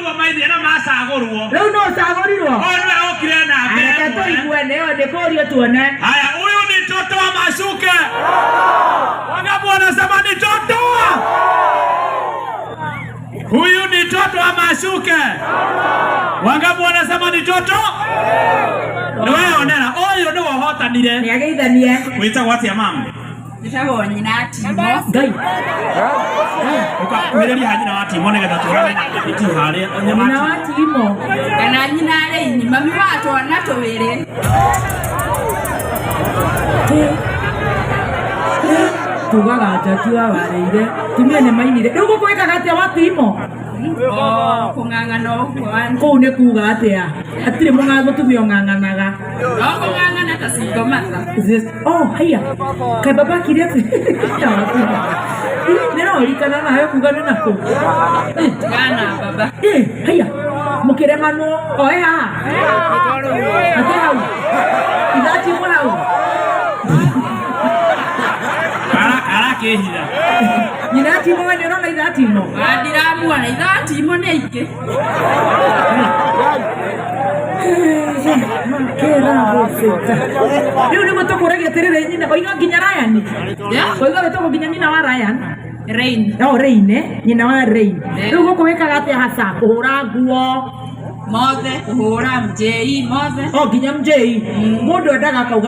Nĩguo maithie na macagũrwo. Rĩu no ũcagũrirwo. Ũyũ nĩwe okire namba Reke ĩmwe. tũigue nĩyo ndĩkũrio tuone. Haya, huyu ni toto wa Mashuke. Wangapi wanasema ni toto? Huyu ni toto wa Mashuke. Wangapi wanasema ni toto? Nĩwe onera, ũyũ nĩwe ũhotanire. Nĩageithanie. Wĩtagwo atĩa mama? Njĩtagwo nyina Timo. Ngai. Ũkakuhĩrĩria ha nyina wa Timo nĩgetha tuonane na DPT harĩa. Nyina wa Timo. Kana nyina Reini, mami wa twana twĩrĩ. Tugaga Jackie wa warĩire. Tumia nĩ mainire. Rĩu gũkũ wĩkaga atĩa wa Timo? O kũng'ang'ana ũguo wa- Kũu nĩ kuga atĩa? Hatirĩ mũtumia ũng'ang'anaga. No kũng'ang'ana ta single mother. Oh, haya. Kaĩ baba akire atĩ? Nĩroririkana nawe kuga nĩ nakũ? Tigana baba. Eh, haya. Mũkĩremanwo oe haha. Ate hau. Ithati imwe hau. Arakĩhitha. Nyina ya Timo we nĩ ũrona ithati imo? Wa ndiramuona ithati imwe nĩ ingĩ. Rĩu nĩguo tũkũragia atĩrĩrĩ nyina oiga nginya Ryan. Yeah. Oiga wĩtagwo nginya nyina wa Ryan. Rain. Oh, Rain, eh? Nyina wa Rain. Rĩu gũkũ wĩkaga atĩa hasa? Kũhũra nguo. Mothe kũhũra mjei mothe. Oh, nginya mjei. Mũndũ endaga akauga